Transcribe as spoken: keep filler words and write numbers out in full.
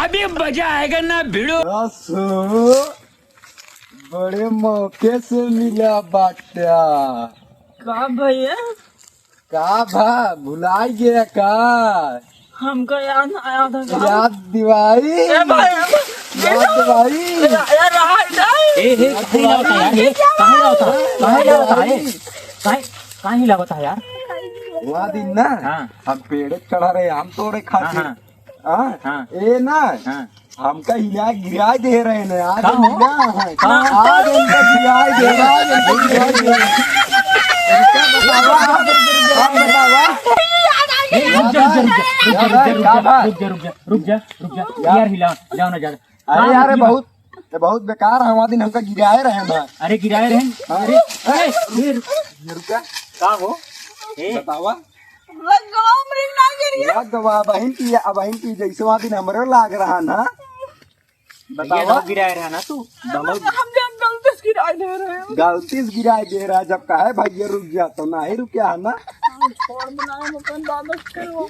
अभी मजा आएगा ना भिड़ू। रसू, बड़े मौके से मिला बाटा। का भैया? का भा, भुलाई गया का? हमका याद ना आया था का? याद दिवाई। ए भाई, ए भाई, याद दिवाई। ए, ए, रहा है ना? ए, ए, काहे लावता यार? ए, काहे लावता? काहे लावता? ए, काहे, काहे लावता यार? वहाँ दिन ना, हाँ। हम पेड़े चढ़ा रहे, हम तोड़े खातिर। हाँ, हाँ। हाँ? हाँ। ए ना, हाँ। हमका हिला गिरा दे रहे हैं, आज का हो? हिला है। का? आज हमका गिरा दे रहे हैं, आज हमका गिरा दे रहे हैं। हमका बतावा, हम बतावा। ए, रुक जा, रुक जा, रुक जा, रुक जा, रुक जा, रुक जा, रुक जा, रुक जा, रुक जा, रुक जा। यार, हिला, जाओ ना, जाओ। अरे यार, ये बहुत, ये बहुत बेकार है, हमारे दिन हमका गिराए रहे हैं ना। अरे, गिराए रहे हैं? हाँ। अरे, अरे, ये रुक जा। का हो? ए? बतावा। लगवा, हमरे ना गिरिया। लगवा, बहिन की, अब बहिन की जैसे वहाँ दिन हमरे लाग रहा ना। बतावा। ये लोग गिराए रहा ना तू। दमक। हम जब गलती से गिराए दे रहे हैं। गलती से गिराए दे रहा, जब कहे भैया रुक जा, तो नाही रुक्या है ना। छोड़ बनाए, हम अपन दादा से करवाओ।